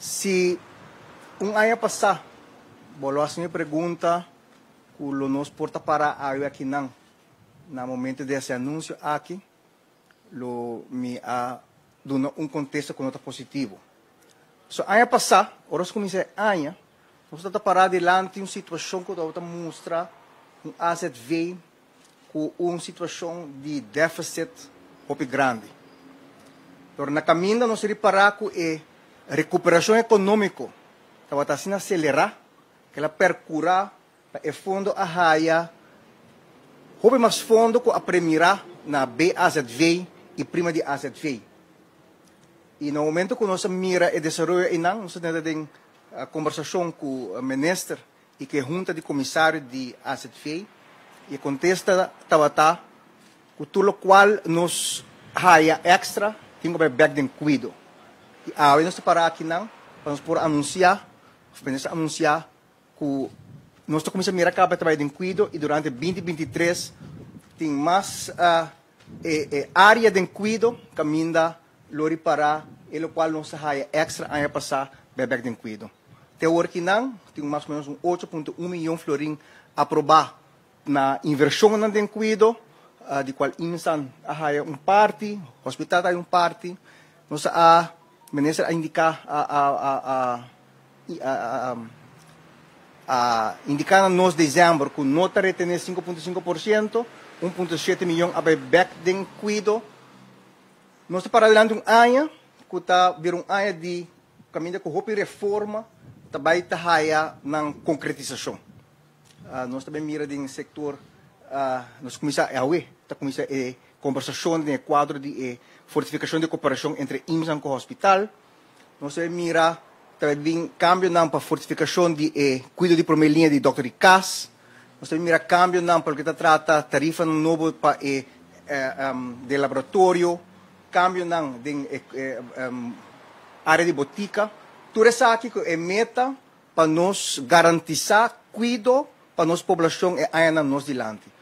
Si un aña pasá bo lo hasi mi pregunta ku lo nos por ta para awe akinan na momento di hasi anunsio aki, lo mi a duna un kontesta ku no ta positivo. So aña pasá, ora nos kuminsá e aña, nos ta ta pará dilanti un situashon ku tabata mustra un azv ku un situashon di deficit hopi grandi. Pero na kaminda nos ripará ku e rekuperashon ekonómiko tabata asina aselerá ku el a perkurá pa e fondo a haya hopi mas fondo ku a premirá na BAZV i prima di azv. I na momento ku nos a mira e desaroyo einan, nos a tene den kombersashon ku minister i ku e hunta di komisario di azv i e kontesta tabata ku tur lokual nos haya èkstra tin ku bai bèk den kuido. I awe nos ta para akinan pa nos por anunsiá, òf minister anunsiá ku nos ta kuminsá mira kaba ta bai den kuido i durante 2023 tin mas e área den kuido kaminda lo ripará e lokual nos a haya èkstra aña pasá bai bèk den kuido. Te awor kinan tin mas o ménos un 8,1 miyon florin aprobá na invershonnan den kuido, di kual Imsan a haya un parti, hospital ta haya un parti. Nos a, minister a indiká a a a a a a indiká na nos desèmber ku no ta retené 5,5%, 1,7 miyon a bai bèk den kuido. Nos ta para dilanti un aña ku ta bira un aña di kaminda ku hopi reforma ta bai ta haya nan konkretisashon. Nos ta bai mira den sektor, nos kuminsá awe ta kuminsá e kombersashon den e kuadro di e fortifikashon di koperashon entre IMSAN ku hospital. Nos ta bai mira ta bai bin kambionan pa fortifikashon di e kuido di promé liña di dòkter di kas. Nos ta bai mira kambionan pa loke ta trata tarifanan nobo pa e den laboratorio, kambionan den e área di botika. Tur esaki ku e meta pa nos garantisá kuido pa nos poblashon e añanan nos dilanti.